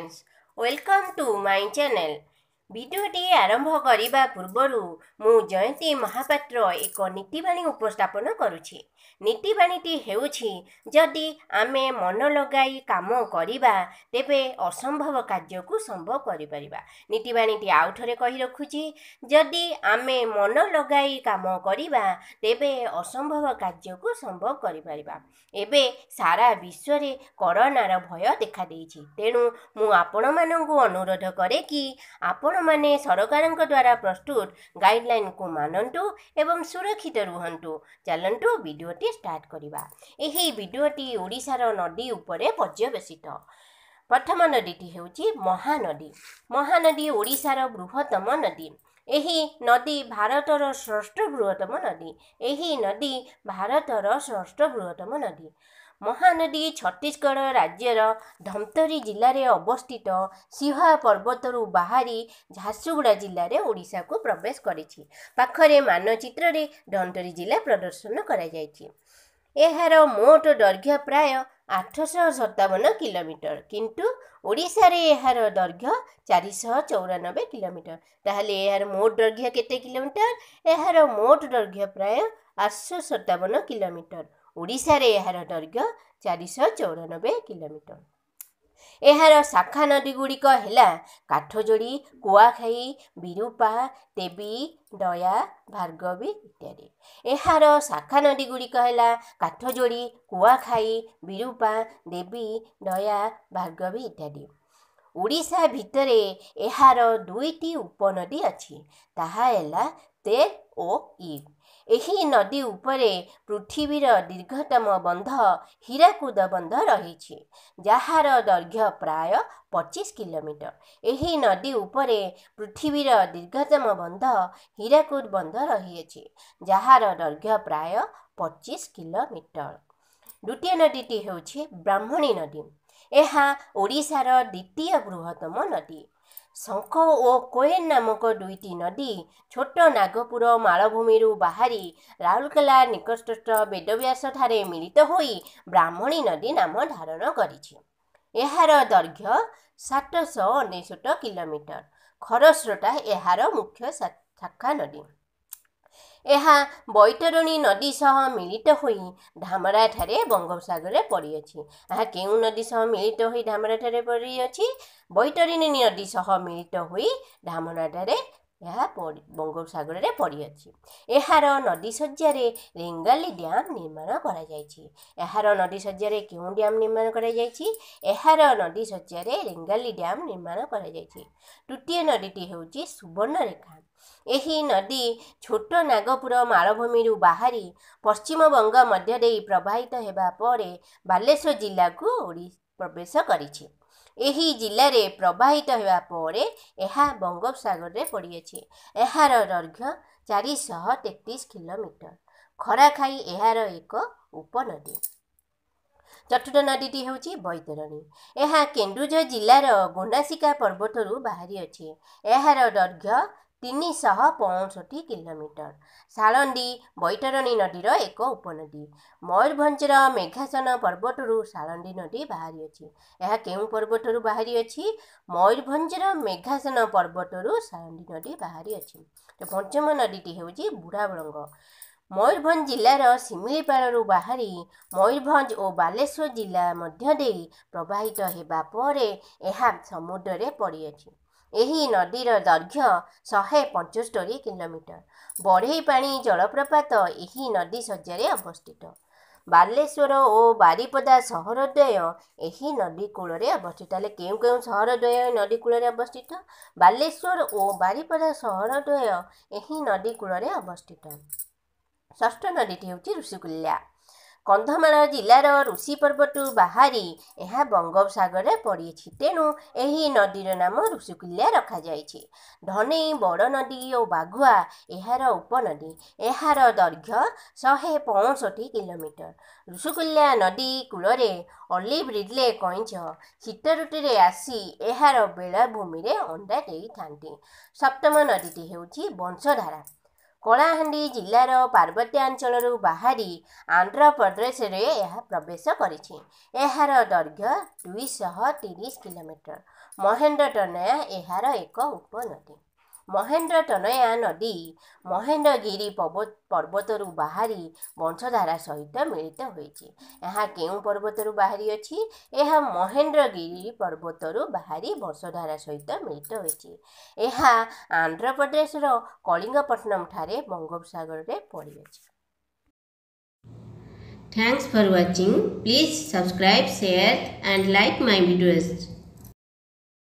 Friends, welcome to my channel. ଭିଡ଼ିଓଟି ଆରମ୍ଭ କରିବା ପୂର୍ବରୁ ମୁଁ ଜୟନ୍ତୀ ମହାପାତ୍ର ଏକ ନୀତିବାଣୀ ଉପସ୍ଥାପନ କରୁଛି। ନୀତିବାଣୀଟି ହେଉଛି, ଯଦି ଆମେ ମନ ଲଗାଇ କାମ କରିବା ତେବେ ଅସମ୍ଭବ କାର୍ଯ୍ୟକୁ ସମ୍ଭବ କରିପାରିବା। ନୀତିବାଣୀଟି ଆଉ ଥରେ କହି ରଖୁଛି, ଯଦି ଆମେ ମନ ଲଗାଇ କାମ କରିବା ତେବେ ଅସମ୍ଭବ କାର୍ଯ୍ୟକୁ ସମ୍ଭବ କରିପାରିବା। ଏବେ ସାରା ବିଶ୍ୱରେ କରୋନାର ଭୟ ଦେଖାଦେଇଛି। ତେଣୁ ମୁଁ ଆପଣମାନଙ୍କୁ ଅନୁରୋଧ କରେ କି ଆପଣମାନେ ସରକାରଙ୍କ ଦ୍ୱାରା ପ୍ରସ୍ତୁତ ଗାଇଡ଼ଲାଇନକୁ ମାନନ୍ତୁ ଏବଂ ସୁରକ୍ଷିତ ରୁହନ୍ତୁ। ଚାଲନ୍ତୁ ଭିଡ଼ିଓଟି ଷ୍ଟାର୍ଟ କରିବା। ଏହି ଭିଡ଼ିଓଟି ଓଡ଼ିଶାର ନଦୀ ଉପରେ ପର୍ଯ୍ୟବେସିତ। ପ୍ରଥମ ନଦୀଟି ହେଉଛି ମହାନଦୀ। ମହାନଦୀ ଓଡ଼ିଶାର ବୃହତ୍ତମ ନଦୀ। ଏହି ନଦୀ ଭାରତର ଷଷ୍ଠ ବୃହତ୍ତମ ନଦୀ। ଏହି ନଦୀ ଭାରତର ଷଷ୍ଠ ବୃହତ୍ତମ ନଦୀ। ମହାନଦୀ ଛତିଶଗଡ଼ ରାଜ୍ୟର ଧମତରୀ ଜିଲ୍ଲାରେ ଅବସ୍ଥିତ ସିହା ପର୍ବତରୁ ବାହାରି ଝାରସୁଗୁଡ଼ା ଜିଲ୍ଲାରେ ଓଡ଼ିଶାକୁ ପ୍ରବେଶ କରିଛି। ପାଖରେ ମାନଚିତ୍ରରେ ଧମତରୀ ଜିଲ୍ଲା ପ୍ରଦର୍ଶନ କରାଯାଇଛି। ଏହାର ମୋଟ ଦୈର୍ଘ୍ୟ ପ୍ରାୟ 857 କିଲୋମିଟର, କିନ୍ତୁ ଓଡ଼ିଶାରେ ଏହାର ଦୈର୍ଘ୍ୟ 494 କିଲୋମିଟର। ତାହେଲେ ଏହାର ମୋଟ ଦୈର୍ଘ୍ୟ କେତେ କିଲୋମିଟର? ଏହାର ମୋଟ ଦୈର୍ଘ୍ୟ ପ୍ରାୟ 857 କିଲୋମିଟର। ଓଡ଼ିଶାରେ ଏହାର ଦୈର୍ଘ୍ୟ 494 କିଲୋମିଟର। ଏହାର ଶାଖା ନଦୀ ଗୁଡ଼ିକ ହେଲା କାଠଯୋଡ଼ି, କୁଆଖାଇ, ବିରୂପା, ଦେବୀ, ଦୟା, ଭାର୍ଗବୀ ଇତ୍ୟାଦି। ଏହାର ଶାଖା ନଦୀ ଗୁଡ଼ିକ ହେଲା କାଠଯୋଡ଼ି, କୁଆଖାଇ, ବିରୂପା, ଦେବୀ, ଦୟା, ଭାର୍ଗବୀ ଇତ୍ୟାଦି। ଓଡ଼ିଶା ଭିତରେ ଏହାର 2ଟି ଉପନଦୀ ଅଛି, ତାହା ହେଲା ତେଲ୍ ଓ ଇବ୍। ଏହି ନଦୀ ଉପରେ ପୃଥିବୀର ଦୀର୍ଘତମ ବନ୍ଧ ହୀରାକୁଦ ବନ୍ଧ ରହିଛି, ଯାହାର ଦୈର୍ଘ୍ୟ ପ୍ରାୟ 25 କିଲୋମିଟର। ଏହି ନଦୀ ଉପରେ ପୃଥିବୀର ଦୀର୍ଘତମ ବନ୍ଧ ହୀରାକୁଦ ବନ୍ଧ ରହିଅଛି, ଯାହାର ଦୈର୍ଘ୍ୟ ପ୍ରାୟ 25 କିଲୋମିଟର। ଦ୍ୱିତୀୟ ନଦୀଟି ହେଉଛି ବ୍ରାହ୍ମଣୀ ନଦୀ। ଏହା ଓଡ଼ିଶାର ଦ୍ୱିତୀୟ ବୃହତ୍ତମ ନଦୀ। ଶଙ୍ଖ ଓ କୋଏଲ ନାମକ 2ଟି ନଦୀ ଛୋଟ ନାଗପୁର ମାଳଭୂମିରୁ ବାହାରି ରାଉରକେଲା ନିକଟସ୍ଥ ବେଦବ୍ୟାସଠାରେ ମିଳିତ ହୋଇ ବ୍ରାହ୍ମଣୀ ନଦୀ ନାମ ଧାରଣ କରିଛି। ଏହାର ଦୈର୍ଘ୍ୟ 799 କିଲୋମିଟର। ଖରସ୍ରୋତା ଏହାର ମୁଖ୍ୟ ଶାଖା ନଦୀ। ଏହା ବୈତରଣୀ ନଦୀ ସହ ମିଳିତ ହୋଇ ଧାମରାଠାରେ ବଙ୍ଗୋପସାଗରରେ ପଡ଼ିଅଛି। ଏହା କେଉଁ ନଦୀ ସହ ମିଳିତ ହୋଇ ଧାମରାଠାରେ ପଡ଼ିଅଛି? ବୈତରଣୀ ନଦୀ ସହ ମିଳିତ ହୋଇ ଧାମରାଠାରେ ଏହା ବଙ୍ଗୋପସାଗରରେ ପଡ଼ିଅଛି। ଏହାର ନଦୀ ଶଯ୍ୟାରେ ରେଙ୍ଗାଲି ଡ୍ୟାମ୍ ନିର୍ମାଣ କରାଯାଇଛି। ଏହାର ନଦୀ ଶଯ୍ୟାରେ କେଉଁ ଡ୍ୟାମ୍ ନିର୍ମାଣ କରାଯାଇଛି? ଏହାର ନଦୀ ଶଯ୍ୟାରେ ରେଙ୍ଗାଲି ଡ୍ୟାମ୍ ନିର୍ମାଣ କରାଯାଇଛି। ତୃତୀୟ ନଦୀଟି ହେଉଛି ସୁବର୍ଣ୍ଣରେଖା। ଏହି ନଦୀ ଛୋଟ ନାଗପୁର ମାଳଭୂମିରୁ ବାହାରି ପଶ୍ଚିମବଙ୍ଗ ମଧ୍ୟ ଦେଇ ପ୍ରବାହିତ ହେବା ପରେ ବାଲେଶ୍ୱର ଜିଲ୍ଲାକୁ ପ୍ରବେଶ କରିଛି। ଏହି ଜିଲ୍ଲାରେ ପ୍ରବାହିତ ହେବା ପରେ ଏହା ବଙ୍ଗୋପସାଗରରେ ପଡ଼ିଅଛି। ଏହାର ଦୈର୍ଘ୍ୟ 433 କିଲୋମିଟର। ଖରାଖାଇ ଏହାର ଏକ ଉପନଦୀ। ଚତୁର୍ଥ ନଦୀଟି ହେଉଛି ବୈତରଣୀ। ଏହା କେନ୍ଦୁଝର ଜିଲ୍ଲାର ଗୋନାସିକା ପର୍ବତରୁ ବାହାରିଅଛି। ଏହାର ଦୈର୍ଘ୍ୟ 365 କିଲୋମିଟର। ସାଳନ୍ଦୀ ବୈତରଣୀ ନଦୀର ଏକ ଉପନଦୀ। ମୟୂରଭଞ୍ଜର ମେଘାସନ ପର୍ବତରୁ ସାଳନ୍ଦୀ ନଦୀ ବାହାରିଅଛି। ଏହା କେଉଁ ପର୍ବତରୁ ବାହାରିଅଛି? ମୟୂରଭଞ୍ଜର ମେଘାସନ ପର୍ବତରୁ ସାଳନ୍ଦୀ ନଦୀ ବାହାରିଅଛି। ତ ପଞ୍ଚମ ନଦୀଟି ହେଉଛି ବୁଢ଼ାବଳଙ୍ଗ। ମୟୂରଭଞ୍ଜ ଜିଲ୍ଲାର ଶିମିଳିପାଳରୁ ବାହାରି ମୟୂରଭଞ୍ଜ ଓ ବାଲେଶ୍ୱର ଜିଲ୍ଲା ମଧ୍ୟ ଦେଇ ପ୍ରବାହିତ ହେବା ପରେ ଏହା ସମୁଦ୍ରରେ ପଡ଼ିଅଛି। ଏହି ନଦୀର ଦୈର୍ଘ୍ୟ 175 କିଲୋମିଟର। ବଢ଼େଇପାଣି ଜଳପ୍ରପାତ ଏହି ନଦୀ ଶଯ୍ୟାରେ ଅବସ୍ଥିତ। ବାଲେଶ୍ୱର ଓ ବାରିପଦା ସହର ଦ୍ୱୟ ଏହି ନଦୀ କୂଳରେ ଅବସ୍ଥିତ। ତାହେଲେ କେଉଁ କେଉଁ ସହର ଦ୍ୱୟ ନଦୀ କୂଳରେ ଅବସ୍ଥିତ? ବାଲେଶ୍ୱର ଓ ବାରିପଦା ସହର ଦ୍ୱୟ ଏହି ନଦୀ କୂଳରେ ଅବସ୍ଥିତ। ଷଷ୍ଠ ନଦୀଟି ହେଉଛି ଋଷିକୁଲ୍ୟା। କନ୍ଧମାଳ ଜିଲ୍ଲାର ଋଷି ପର୍ବତରୁ ବାହାରି ଏହା ବଙ୍ଗୋପସାଗରରେ ପଡ଼ିଅଛି, ତେଣୁ ଏହି ନଦୀର ନାମ ଋଷିକୁଲ୍ୟା ରଖାଯାଇଛି। ଧନେଇ ବଡ଼ ନଦୀ ଓ ବାଘୁଆ ଏହାର ଉପନଦୀ। ଏହାର ଦୈର୍ଘ୍ୟ 165 କିଲୋମିଟର। ଋଷିକୁଲ୍ୟା ନଦୀ କୂଳରେ ଅଲିଭ୍ ରିଡଲେ କଇଁଛ ଶୀତ ଋତୁରେ ଆସି ଏହାର ବେଳାଭୂମିରେ ଅଣ୍ଡା ଦେଇଥାନ୍ତି। ସପ୍ତମ ନଦୀଟି ହେଉଛି ବଂଶଧାରା। କଳାହାଣ୍ଡି ଜିଲ୍ଲାର ପାର୍ବତ୍ୟାଞ୍ଚଳରୁ ବାହାରି ଆନ୍ଧ୍ରପ୍ରଦେଶରେ ଏହା ପ୍ରବେଶ କରିଛି। ଏହାର ଦୈର୍ଘ୍ୟ 230 କିଲୋମିଟର। ମହେନ୍ଦ୍ରତନୟା ଏହାର ଏକ ଉପନଦୀ। ମହେନ୍ଦ୍ରତନୟା ନଦୀ ମହେନ୍ଦ୍ରଗିରି ପର୍ବତରୁ ବାହାରି ବଂଶଧାରା ସହିତ ମିଳିତ ହୋଇଛି। ଏହା କେଉଁ ପର୍ବତରୁ ବାହାରିଅଛି? ଏହା ମହେନ୍ଦ୍ରଗିରି ପର୍ବତରୁ ବାହାରି ବଂଶଧାରା ସହିତ ମିଳିତ ହୋଇଛି। ଏହା ଆନ୍ଧ୍ରପ୍ରଦେଶର କଳିଙ୍ଗପଟନମ ଠାରେ ବଙ୍ଗୋପସାଗରରେ ପଡ଼ିଅଛି। Thanks for watching. Please subscribe, share and like my videos.